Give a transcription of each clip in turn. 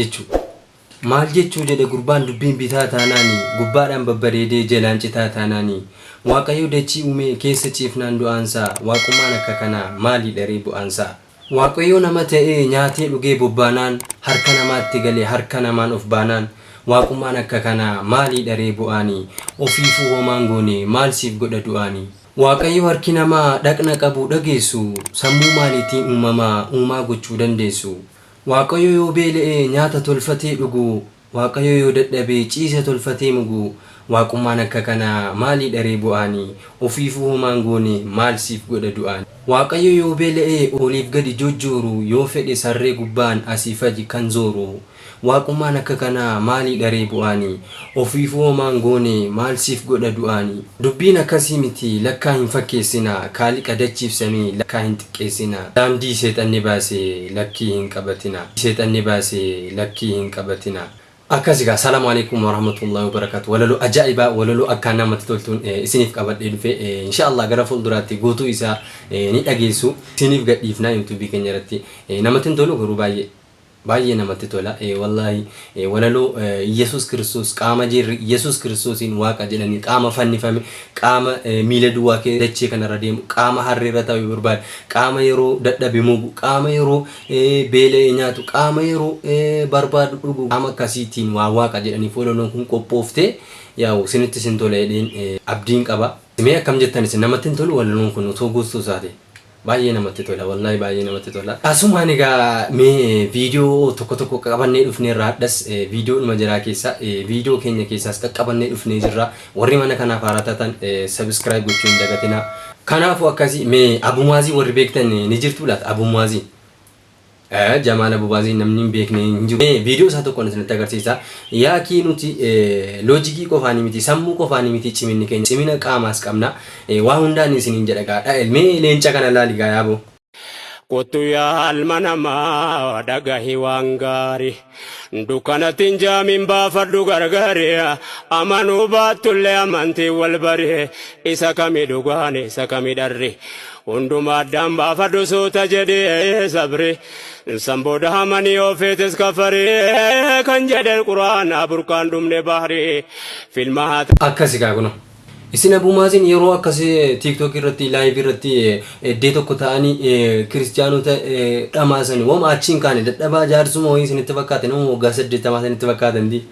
Jechuu? Maal jechuu jedhe gurbaan dubbiin bitaa taanaani Gubbaadhaan babbareedee jalaan citaa taanaani Waaqayyo dachii uumee keessa ciifnaan du'aansaa Waaqummaan akka kanaa maaliidharee bu'aansaa? Waaqayyo nama ta'ee nyaatee dhugee bobbaanaan Harka namaatti gale harka namaan of baanaan Waaqummaan akka kanaa maaliidharee bu'aani? Ofiifuu homaan goone maal siif godha du'aani? Waaqayyo harki namaa dhaqna qabu dhageessu Sammuu maaliitiin uumamaa uumaa gochuu dandeessu? Waaqayyo yoo beela'e nyaata tolfatee dhugu, Waaqayyo yoo dadhabe ciisa tolfatee mugu, Waaqummaan akka kanaa maaliidharee bu'aani? Ofiifuu homaa hin goone maal siif godha du'aani? Waaqayyo yoo beela'e oliif gadi jojjooru, yoo fedhe sarree gubbaan asiif aji kan zooru, Waaqummaan akka kanaa maaliidharee bu'aani? Ofiifuu homaa hin goone maal siif godha du'aani? Dubbiin akkasii miti lakkaa hin fakkeessinaa Kaaliqa dachiif samii lakkaa hin xiqqeessinaa Daandii seexanni baase lakkii hin qabatinaa Seexanni baase lakkii hin qabatinaa. Akkasi gaa Salamu Aleykum Warahmatullahi Wabarakatuh Walaloo ajaa'ibaa walaloo akkaan namatti toltuun isiniif qabadhee dhufe insha Allah gara fuulduraatti guutuu isaa ni dhageessu isiniif gadhiifna YouTube keenya irratti namatti hin tolu garuu baay'ee Baay'ee namatti tola wallaahi walaloo Iyyasuus Kiristoos qaama jeerri Iyyasuus Kiristoosiin waaqa jedhanii qaama fannifame qaama miila duwwaa kee dachee kanarra deemu qaama harreerra taa'u yoo barbaade qaama yeroo dadhabe mugu qaama yeroo beela'e nyaatu qaama yeroo barbaadu dhugu qaama akkasiitiin waa waaqa jedhaniif walaloon kun qophooftee yaa'u isinitti isin tola jedheen abdiin qaba. Mee akkam jettan isin namatti hin tolu walaloon kun otoo guutuu isaati. Baay'ee namatti tola wallahi baay'ee namatti tola. Asumaan egaa mee viidiyoo tokko tokko qabannee dhufneerra hadhas viidiyoodhuma jiraa keessa viidiyoo keenya keessaas qaqqabannee dhufnee jirra. Warri mana kanaaf haaraa taatan subscribe gochuu hin dagatinaa. Kanaafuu akkasii mee Abumaazii warri beektan ni jirtuu laata Abumaazii? Jamaal Abubaazii namni hin beekne hin jiru. Mee viidiyoo isaa tokkoon isinitti agarsiisa. Yaakii nuti loojikii qofaanii miti, sammuu qofaanii miti ciminni keenya. Cimina qaamaas qabna. Waa hundaan isiniin jedha gaa. Mee leenca kana laali gaa yaaboo. Kottu yaa ilma namaa dhagahi waan gaari Dukkanatti hin jaamin baafadhu gargaari Amanuu baattullee amantiin wal bari Isa kami dhugaan isa kami dharri Hunduma addaan baafadhu suuta jedhee sabri San booda amanii yoo feetes kafari Kan jedhe quraana burqaan dhumne bahri Filmaata Akkasi kaa kunoo. Isin Abuu Maazin yeroo akkas TikTok irratti live irratti eddee tokko ta'anii kiristiyaanota dhamaasani wama achi hin kaane dadhabaa jaarsuma wayii isinitti fakkaate nama waggaa 80 isinitti fakkaatanti.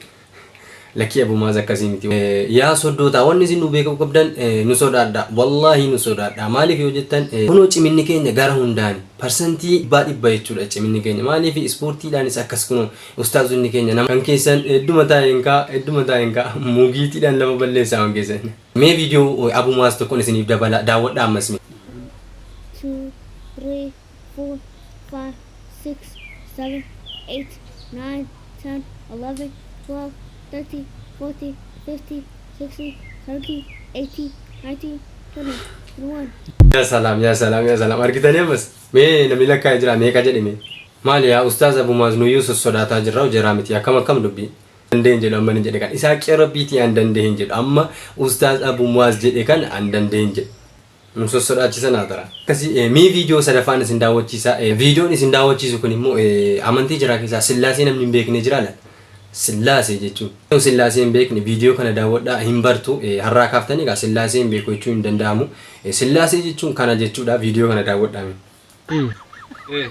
Lakkii Abuu Maaz akkasii miti. Yaa soddootaa wanni isin nu beekuu qabdan nu sodaadha. Wallaahi nu sodaadha. Maaliif yoo jettan kunoo ciminni keenya gara hundaani. Parsantii dhibbaa dhibba jechuudha ciminni keenya. Maaliif ispoortiidhaanis akkas kunoo Ustaazonni keenya nama kan keessan hedduma taa'een kaa hedduma taa'een kaa mugiitiidhaan lafa balleessaa waan keessan. Mee viidiyoo Abu Mu'aaz tokkoon isiniif dabala daawwadhaa ammas mee. 2, 3, 4, 5, 6, 7, 8, 9, 10, 11, 12, 13, 14, 15, 16, 17, 18, 19, 20, 21. Yaa salaam yaa salaam yaa salaam argitanii ammas mee namni lakkaa'ee jira meeqa jedhe mee. Maali yaa ustaaz Abu Muaz nuyyuu sossodaataa jirra jeraa miti akkam akkam dubbii. Danda'e hin jedhu amma inni jedhe kan isaaqii rabbiitii an danda'e hin jedhu amma ustaaz Abu Muaz jedhe kan an danda'e hin jedhu. Nu sossodaachisan haa tara. Akkasii mee viidiyoo sadaffaan isin daawwachiisa. Viidiyoon isin daawwachiisu kun immoo amantii jiraa keessaa sillaasee namni hin beekne jira laata? Sillaasee jechuun. Yoo sillaasee hin beekne viidiyoo kana daawwadhaa hin bartu. Har'aa kaaftanii egaa sillaasee hin beeku jechuun hin danda'amu. Sillaasee jechuun kana jechuudha viidiyoo kana daawwadhaa mee. Ee.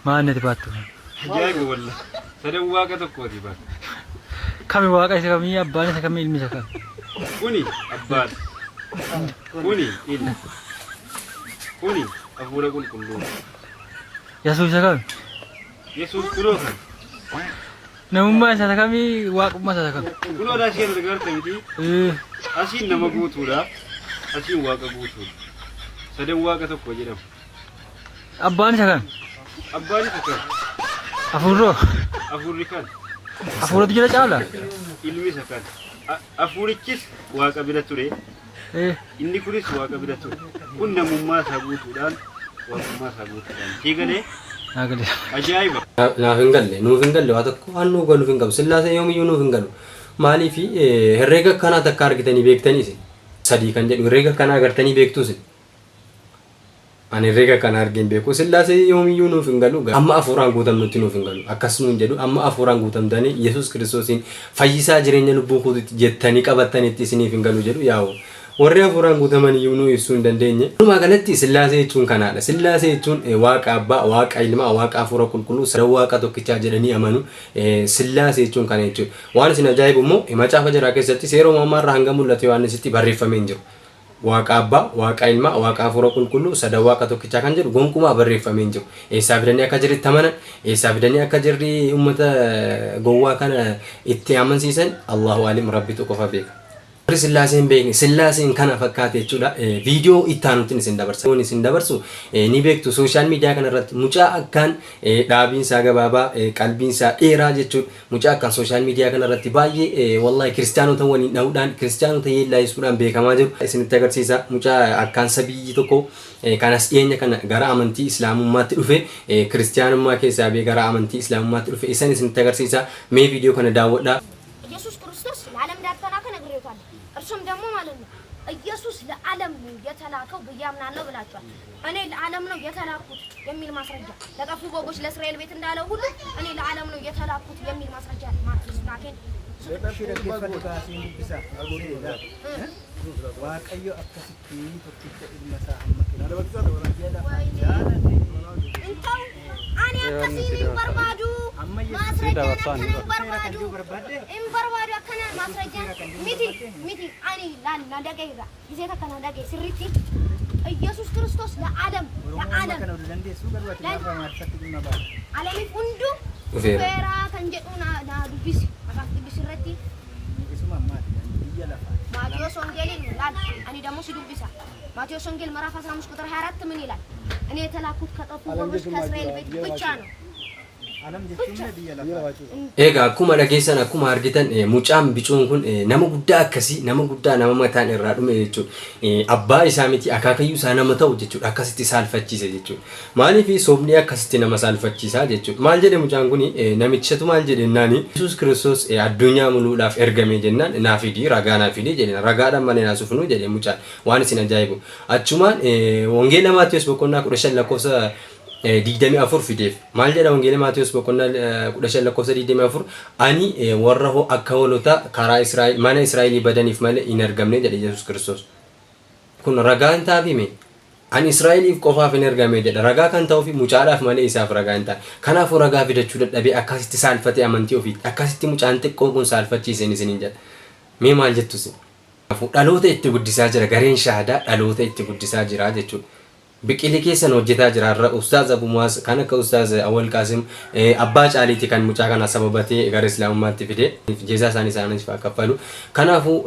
Maal natti baattu? Ajaa'iba wallah. Sadan waaqa tokkooti bar. Kami waaqa isa kamii abbaan isa kamii ilmi isa kami? Kuni abbaadha. Kuni ilma. Kuni hafuura qulqulluu. Yesuus isa kami? Yesuus kunoo kan. Namummaa isa kamii waaqummaa isa kami? Kunoo ashii kan argaarte miti. Ee. Ashiin nama guutuudha. Ashiin waaqa guutuudha. Sadan waaqa tokko jedhama. Abbaan isa kami? Abbaan isa kan. Hafuurroo? Hafuurri kan. Hafuuratu jira caala? Ilmi isa kan. Hafuurichis waaqa bira ture. Ee. Inni kunis waaqa bira ture. Kun namummaa isaa guutuudhaan waaqummaa isaa guutuudhaan. Sii galee? Naa galee. Ajaa'iba! Naaf hin galle, nuuf hin galle waa tokko waan nuu galuuf hin qabu. Sillaaseen yoomiyyuu nuuf hin galu. Maaliif herreega akkanaa takka argitanii beektanii isin? Sadii kan jedhu herreega akkanaa agartanii beektuu isin? Ani herreega kana argee hin beeku. Sillaasee yoomiyyuu nuuf hin galu. Amma afuuraan guutamnutti nuuf hin galu. Akkas nuun jedhu amma afuuraan guutamtanii Yesuus Kiristoosiin fayyisaa jireenya lubbuu kootiitti jettanii qabattanitti isiniif hin galu jedhu yaa'u. Warri hafuuraan guutaman iyyuu nuu ibsuu hin dandeenye. Walumaa galatti Sillaasee jechuun kanaadha. Sillaasee jechuun Waaqa Abbaa, Waaqa Ilmaa, Waaqa Hafuura Qulqulluu, sadan Waaqa tokkichaa jedhanii amanu. Sillaasee jechuun kana jechuudha. Waan isin ajaa'ibu immoo macaafa jaraa keessatti seera uumamaa irraa hanga mul'ata Yohaannisitti barreeffamee hin jiru. Waaqa Abbaa, Waaqa Ilmaa, Waaqa Hafuura Qulqulluu, sadan Waaqa tokkichaa kan jedhu gonkumaa barreeffamee hin jiru. Eessaa fidanii akka jarri itti amanan, eessaa fidanii akka jarri uummata gowwaa kana itti amansiisan Allahu alim Rabbitu qofa beeka. Warri Sillaasee hin beekne Sillaaseen kana fakkaate jechuudha. Viidiyoo itti aanuttin isin dabarsa. Yoon isin dabarsu ni beektu sooshaal miidiyaa kana irratti mucaa akkaan dhaabiin isaa gabaabaa qalbiin isaa dheeraa jechuudha. Mucaa akkaan sooshaal miidiyaa kana irratti baay'ee wallahi kiristaanota waliin dha'uudhaan kiristaanota yeellaayisuudhaan beekamaa jiru. Isinitti agarsiisa mucaa akkaan sabiyyi tokko kanas dhiyeenya kana gara amantii islaamummaatti dhufe kiristaanummaa keessaa bee gara amantii islaamummaatti dhufe isan isinitti agarsiisa. Mee viidiyoo kana daawwadhaa. ኢየሱስ ክርስቶስ ለዓለም እንዳልተላከ ነግሬዎታለሁ። እርሱም ደግሞ ማለት ነው ኢየሱስ ለዓለም ነው የተላከው ብዬ አምናለሁ ብላችኋል። እኔ ለዓለም ነው የተላኩት የሚል ማስረጃ ለጠፉ በጎች ለእስራኤል ቤት እንዳለው ሁሉ እኔ ለዓለም ነው የተላኩት የሚል ማስረጃ ማኬን Waaqayyo akkasitti tokkicha ilma isaa hamma kenne biyya lafaa jaalate. እንተው ani akkasiin hin barbaadu maasrajaan akkana hin barbaadu hin barbaadu akkana maasrajaan miti miti ani laal na dhagayeera ጊዜ takka na dhagaye sirriitti ኢየሱስ ክርስቶስ ለዓለም Oromoo amma ለዓለም kana oduu dandeessuu garuu ati gaafa Amaariffatti dhimma baata. ዓለሚif hunduu Dhufeera. dhufeera kan jedhu na na dubbisi maqaaf dubbisi irratti Isuma ammaati biyya lafaa. ማቴዎስ ወንጌልን ላል እኔ ደግሞ ሲዱብሳ ማቴዎስ ወንጌል ምዕራፍ 15 ቁጥር 24 ምን ይላል? እኔ የተላኩት ከጠፉ በጎች ከእስራኤል ቤት ብቻ ነው። Alam jechuun biyya lafaa. Egaa akkuma dhageessan akkuma argitan mucaan bicuun kun nama guddaa akkasii nama guddaa nama mataan irraa dhume jechuudha. Abbaa isaa miti akaakayyuu isaa nama ta'u jechuudha akkasitti saalfachiise jechuudha. Maaliif sobni akkasitti nama saalfachiisaa jechuudha. Maal jedhe mucaan kun namichatu maal jedhe jennaani Yesuus Kiristoos addunyaa muluudhaaf ergame jennaan naa fidii ragaa naa fidii jedhe ragaadhaan malee naa sufnuu jedhe mucaan waan isin ajaa'ibu. Achumaan wangeela Maatiyus boqonnaa 15 lakkoofsa 24 fideef maal jedha wangeela Maatiyus boqonnaa 15 lakkoofsa 24 ani warra hoo akka hoolota karaa Israa'el mana Israa'elii badaniif malee hin ergamne jedhe Yesuus Kiristoos. Kun ragaa hin taafime. Ani Israa'eliif qofaaf hin ergame jedha. Ragaa kan ta'uuf mucaadhaaf malee isaaf ragaa hin taane. Kanaafuu ragaa fidachuu dadhabee akkasitti saalfatee amantii ofiitti akkasitti mucaan xiqqoon kun saalfachiiseen isiniin jedha. Mee maal jettu isin? Kanaafuu dhaloota itti guddisaa jira gareen shaahadaa dhaloota itti guddisaa jira jechuudha. Biqilii keessan hojjetaa jira har'a Ustaaz Abu Muwaaz kan akka Ustaaz Awwal Qaasim abbaa caaliiti kan mucaa kana sababatee gara Islaamummaatti fide jeezaa isaanii isaaniif haa kaffalu. Kanaafuu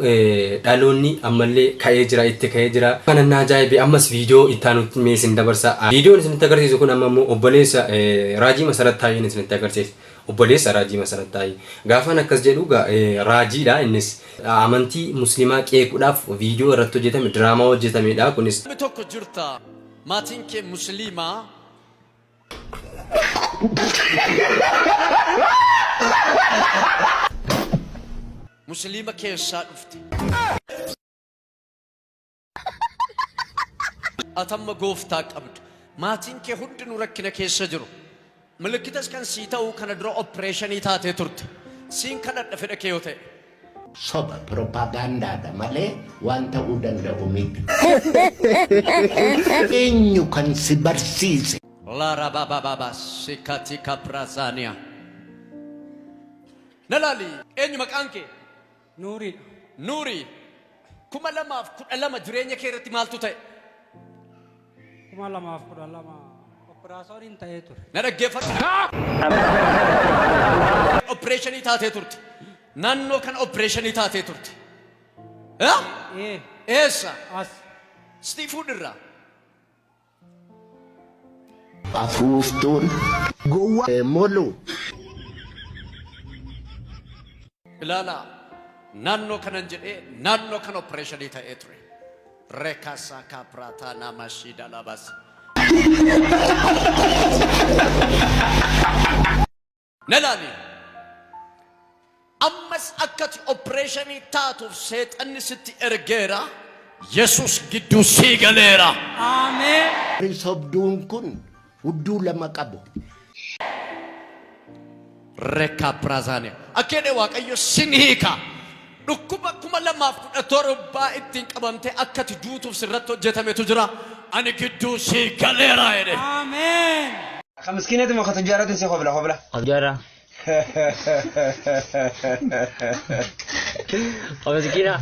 dhaloonni ammallee ka'ee jira itti ka'ee jira. Kana na ajaa'ibe ammas viidiyoo itti aanutti mee isin dabarsa. Viidiyoon isinitti agarsiisu kun amma immoo obboleessa Raajii Masarat Taayyeen isinitti agarsiisa. Obboleessa Raajii Masarat Taayyee. Gaafan akkas jedhu raajiidha innis. Amantii musliimaa qeequudhaaf viidiyoo irratti hojjetame diraamaa hojjetamedha kunis. Namni tokko jirta maatiin kee musliimaa musliima keessaa dhufte. Ati amma gooftaa qabda. Maatiin kee hundinuu rakkina keessa jiru. Milikkitas kan sii ta'u kana dura opereeshinii taatee turte. Siin kadhadha fedha kee yoo ta'e. Soba pirooppaagaandaadha malee waan ta'uu danda'u miti. Eenyu kan si barsiise? Laarababababa sikatika prazaaniyaa. Na laali eenyu maqaan kee? Nuuriidha. Nuurii. 2012 jireenya kee irratti maaltu ta'e? 2012 operaasyooniin ta'ee ture. Na dhaggeeffadhu. Opereeshinii taatee turte. Naannoo kana opereeshinii taatee turte. Ee. Eessa? As. Sitii fuudhirraa. Afuuftuun gowwaa molu. Ilaalaa naannoo kanan jedhee naannoo kana opereeshinii ta'ee ture. Rekasa kaprata namashida labas. Na laali. Ammas akkati opereeshinii taatuuf seexanni sitti ergeera. Yesus gidduu sii galeera. Ameen. Sobduun kun hudduu lama qabu. Rekka Pirazaaniyaa. Akka jedhe Waaqayyo sin hiika. Dhukkuba 2017 ittiin qabamtee akka ati duutuuf sirratti hojjetametu jira. Ani gidduu sii galeera jedhe. Ameen. Ka miskiinati moo ka tujjaaraatiin si hobla hobla? Tujjaara. Ka miskiina.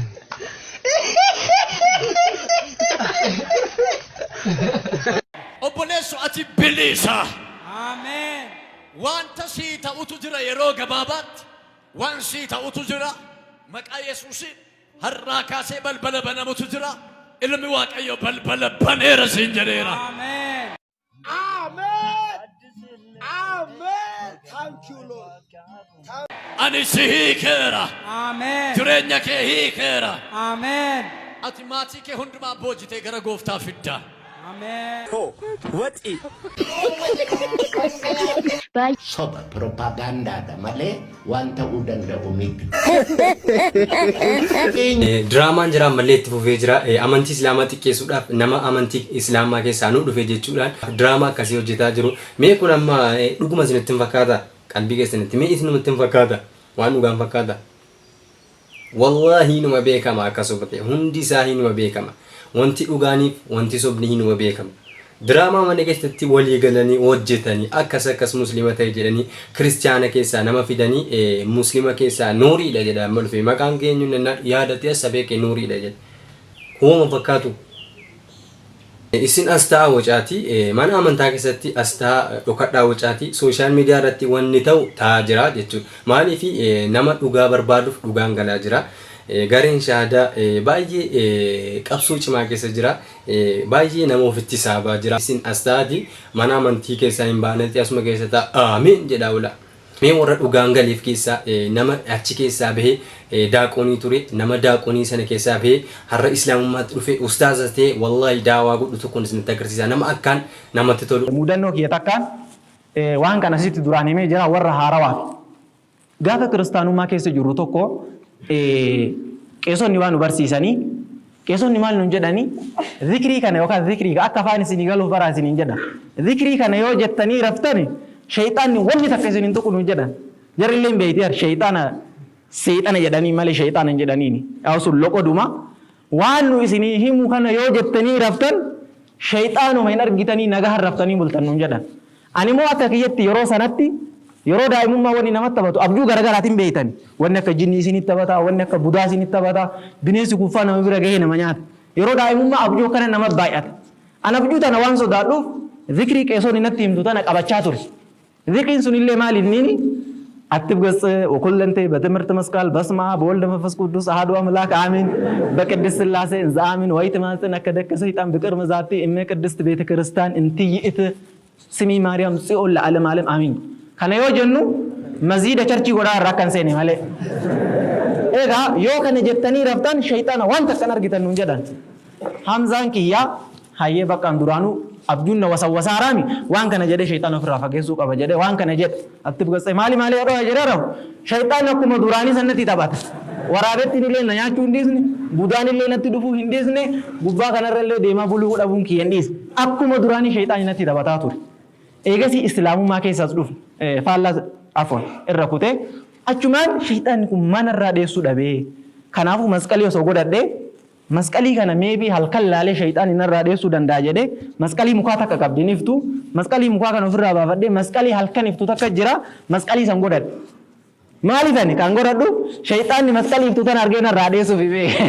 Obboleesso ati bilisa. Ameen. Wanta sii ta'utu jira yeroo gabaabaatti. Waan sii ta'utu jira. Maqaa Yesuusiin har'aa kaasee balbala banamutu jira. Ilmi Waaqayyo balbala baneera siin jedheera. Ameen. Ani si hiikeera. Ameen. Jireenya kee hiikeera. Ameen. Ati maatii kee hundumaa boojitee gara gooftaa fidda. Ameen. Soba piroopagaandaadha malee waan ta'uu danda'u miti. Diraamaan jira ammallee itti fufee jira. Amantii Islaamaa xiqqeessuudhaaf nama amantii Islaamaa keessaa nu dhufe jechuudhaan diraamaa akkasii hojjetaa jiru. Mee kun amma dhuguma isinitti hin fakkaata? Qalbii keessanitti mee isinumatti hin fakkaata? Waan dhugaan fakkaata? Wallaahi hinuma beekama akka soba ta'e. Hundi isaa hinuma beekama. Wanti dhugaaniif wanti sobni hinuma beekama. Diraamaa mana keessatti walii galanii hojjetanii akkas akkas muslima ta'e jedhanii kiristiyaana keessaa nama fidanii muslima keessaa Nuuriidha jedha amma dhufe maqaan kee eenyu jennaan yaadatee as beeke Nuuriidha jedha. Hooma fakkaatu. Isin as ta'a wacaati mana amantaa keessatti as ta'a dhokadhaa wacaati sooshaal miidiyaa irratti wanni ta'u ta'aa jira jechuudha. Maaliif nama dhugaa barbaaduuf dhugaan galaa jira. Gareen shahaadaa baay'ee qabsoo cimaa keessa jira. Baay'ee nama ofitti saabaa jira. Isin as ta'aati mana amantii keessaa hin baanati asuma keessa ta'a aamiin jedhaa oolaa. Mee warra dhugaan galeef keessaa nama achi keessaa bahee daaqonii ture, nama daaqonii sana keessaa bahee har'a islaamummaatti dhufe ustaaza ta'e wallaahi daawaa godhu tokkoon isinitti agarsiisa. Nama akkaan namatti tolu. Mudannoo kiyya takkaan waan kana sitti duraan himee jira warra haarawaaf. Gaafa kiristaanummaa keessa jirru tokko qeesonni waan nu barsiisanii qeesonni maal nuun jedhanii zikrii kana yookaan zikrii akka afaan isinii galuuf baraa isiniin jedha. Zikrii kana yoo jettanii raftani shayxaanni wanni takka isin hin tuqu nuun jedhan. Jarri illee hin beekti shayxaana seexana jedhanii malee shayxaana hin jedhaniini. Yaa sun loqoduma waan nu isinii himu kana yoo jettanii raftan shayxaanuma hin argitanii nagahan raftanii bultan nuun jedhan. Ani immoo akka kiyyatti yeroo sanatti yeroo daa'imummaa wanni namatti taphatu abjuu garagaraatiin beeytani. Wanni akka jinnii isinitti taphata, wanni akka budaa isinitti taphata, bineensi kuffaa nama bira gahee nama nyaata. Yeroo daa'imummaa abjuu akkana nama baay'ata. An abjuu tana waan sodaadhuuf zikrii qeesonni natti himtu tana qabachaa ture. Zikriin sunillee maali inniini? አትብ ገጽ ወኩለንቴ በትምህርት መስቀል በስመ አብ ወወልድ ወመንፈስ ቅዱስ አሐዱ አምላክ አሜን በቅድስት ሥላሴ እንዘ አሜን ወይትማጽን አከደከ ሰይጣን ብቅርም ዛቲ እመ ቅድስት ቤተ ክርስቲያን እንትይእት ስሚ ማርያም ጽዮን ለዓለም ዓለም አሜን። Kana yoo jennu masjiida charchii godhaa irraa akkan seene malee. Egaa yoo kana jettanii raftan shayxaana waan takka hin argitan nuun jedhan. Hamzaan kiyyaa hayyee baqqaan duraanuu abjuun na wasawwasaaraami waan kana jedhee shayxaana ofirraa fageessuu qaba jedhee waan kana jedhe. Atti bugatsee maali maali jedhoo jedhee rafu shayxaanni akkuma duraanii sanatti taphata. Waraabettiin illee na nyaachuu hin dhiisne, budaan illee natti dhufuu hin dhiisne, gubbaa kanarra illee deemaa buluu dhabuun kiyya hin dhiisne. Akkuma duraanii shayxaanni natti taphataa ture. Eegasii islaamummaa keessaas dhufe faallaa afwan irra kutee achumaan shayxaanni kun manarraa dheessuu dhabee kanaafuu masqalii osoo godhadhee masqalii kana meebii halkan laalee shayxaanni narraa dheessuu danda'a jedhee masqalii mukaa takka qabdi ni iftu masqalii mukaa kana ofirraa baafadhee masqalii halkan iftu takka jira masqalii san godhadhe. Maaliif ani kan godhadhu shayxaanni masqalii iftu tana argee narraa dheessuuf beeke.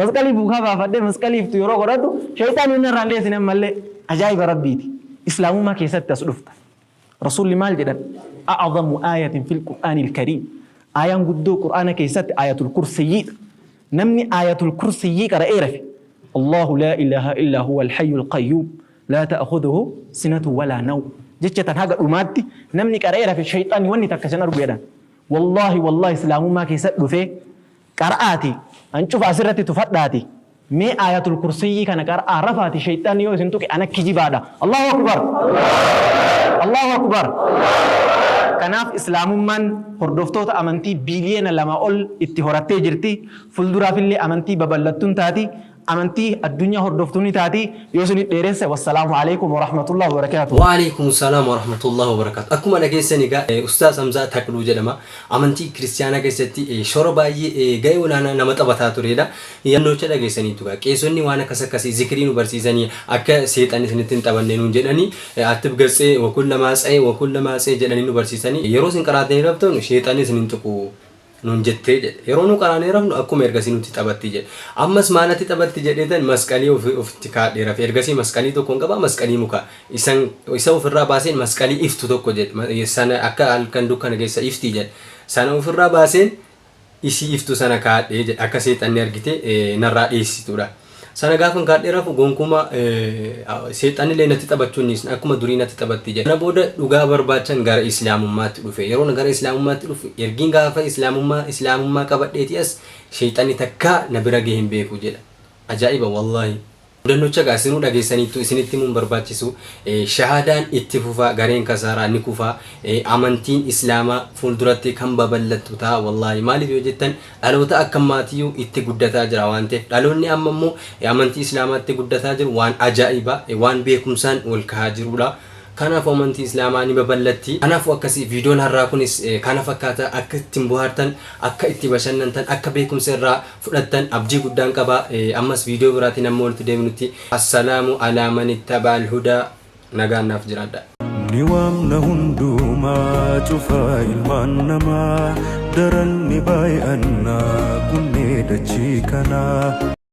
Masqalii mukaa baafadhee masqalii iftu yeroo godhadhu shayxaanni narraa hin dheessine ammallee ajaa'iba rabbiiti. Islaamummaa keessatti as dhufta. Rasuulli maal jedhan? A'azamu aayatin fil Qur'aanil kariim. Aayaan guddoo Qur'aana keessatti aayatul kursiyyiidha. Namni aayatul kursiyyii qara'ee rafe. Allahu laa ilaaha illaa huwa al-hayyul qayyuum. Laa ta'khudhuhu sinatu walaa nawm. Jecha tan haga dhumaatti namni qara'ee rafe shayxaanni wanni takka isin argu jedhan. Wallaahi wallaahi islaamummaa keessatti dhufee qara'aati hancufa asirratti tufadhaati. Mee aayatul kursiyyii kana qara'aa rafaati shayxaanni yoo isin tuqe ana kijibaadha. Allahu akbar! Allahu akbar! Kanaaf islaamummaan hordoftoota amantii biiliyoona 2 ol itti horattee jirti. Fuulduraafillee amantii babal'attuun taati. Amantii addunyaa hordoftu ni taati. Yoo isin dheeresse, wassalaamu alaikum warahmatullahi wabarakaatuh. Waalaikum salaam warahmatullahi wabarakatuh. Akkuma dhageessan egaa Ustaaz Hamzaa Takluu jedhama. Amantii kiristiyaanaa keessatti shora baay'ee gahee olaanaa nama taphataa turedha. Yannoocha dhageessaniitu egaa qeesonni waan akkas akkasii zikrii nu barsiisanii akka seexan isinitti hin taphanne nuun jedhanii attib gatsee wakullamaa tsa'ee wakullamaa tsa'ee jedhanii nu barsiisanii yeroo isin qaraatanii raftan sheexanni isin hin tuqu nuun jettee jedhe. Yeroo nu qaraanee rafnu akkuma ergasii nutti taphatti jedhe. Ammas maalatti taphatti jedheetan masqalii ofitti kaadhee rafe. Ergasii masqalii tokko hin qabaa, masqalii muka. Isan isa ofirraa baaseen masqalii iftu tokko jedhe. Sana akka halkan dukkana keessa ifti jedhe. Sana ofirraa baaseen isii iftu sana kaadhee jedhe, akka seexanni argite narraa dhiyeessituudha. Sana gaafan kaadhee rafu gonkumaa seexanni illee natti taphachuu hin dhiisne, akkuma durii natti taphatti jedhe. Kana booda dhugaa barbaachan gara Islaamummaatti dhufe. Yeroon gara Islaamummaatti dhufu, ergiin gaafa Islaamummaa qabadheetii as sheexanni takkaa na bira gahee hin beeku jedha. Ajaa'iba wallaahi. Mudannocha egaa isinuu dhageessaniittu, isinitti himuun barbaachisu. Shahaadaan itti fufa, gareen kasaaraa ni kufa. Amantiin Islaamaa fuulduratti kan babal'attu ta'a wallaahi. Maaliif yoo jettan, dhaloota akka ammaatiyyuu itti guddataa jira waan ta'eef, dhaloonni amma immoo amantii Islaamaatti guddataa jiru waan ajaa'ibaa, waan beekumsaan ol kahaa jirudha. Kanaafuu amantii Islaamaa ni babal'atti. Kanaafuu akkasii viidiyoon har'aa kunis kana fakkaata. Akka ittiin bohaartan, akka itti bashannantan, akka beekumsa irraa fudhattan abdii guddaan qaba. Ammas viidiyoo biraatiin amma walitti deebinutti, assalaamu alaa man ittaba'al hudaa, nagaan naaf jiraadha. Ni waamna hundumaa cufaa ilmaan namaa, daran ni baay'anna gunnee dachii kanaa.